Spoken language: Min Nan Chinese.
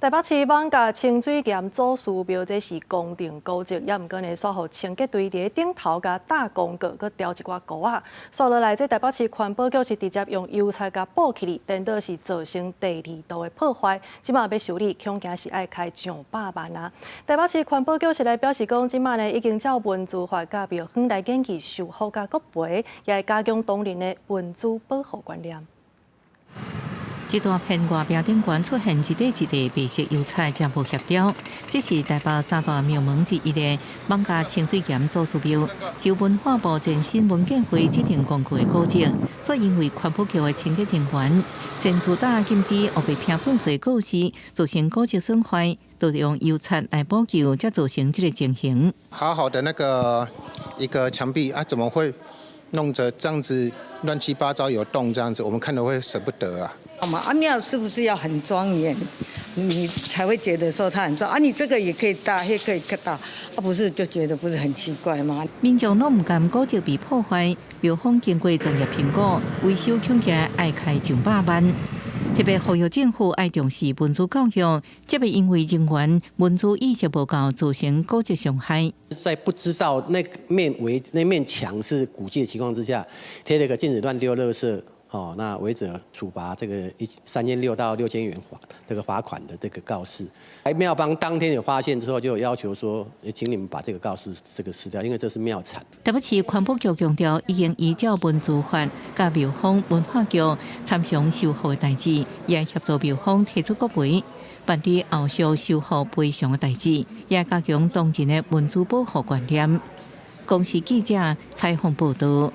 台北市艋舺清水岩祖師廟，這是公定古蹟，也毋過呢，煞予清潔隊佇頂頭共打廣告，閣雕一寡糊仔。煞落來，這台北市環保局是直接用油漆共補起來，顛倒是造成第二度的破壞。這馬欲修理，恐驚是愛開上百萬啊！台北市環保局是來表示講，這馬呢已經照文資法佮廟方來研議修復佮國賠，也會加強當地的文資保護觀念。這大片外壁頂懸出現一塊一塊白色油漆，真無協調。這是台北三大廟門之一的艋舺清水岩祖師廟，受文化部前身文建會指定公告的古蹟，所以因為環保局的清潔人員擅自打禁止烏白拼糞埽告示，造成古蹟損壞，都用油漆來補救，才造成這个情形。好好的那個一個牆壁啊，怎麼會弄得這樣子亂七八糟有洞這樣子？我們看了會捨不得啊。嘛，啊廟是不是要很莊嚴，你才會覺得說它很莊啊？你這個也可以大，那個也可以大，啊不是就覺得不是很奇怪嗎？民眾攏毋甘古蹟被破壞，廟方經過專業評估，維修恐驚愛開上百萬。特別呼籲政府愛重視文資教育，才袂因為人員文資意識無夠，造成古蹟傷害。在不知道那面圍那面牆是古蹟的情況之下，貼了個禁止亂丟垃圾。哦，那違者處罰這個3600到6000元罰這個罰款的這個告示。廟方當天有發現之後，就要求說，請你們把這個告示這個撕掉，因為這是廟產。台北市環保局強調，已經依照文資法、佮廟方文化局參詳修復的代誌，也協助廟方提出國賠，辦理後續修復賠償的代誌，也加強當地的文資保護觀念。公視記者採訪報道。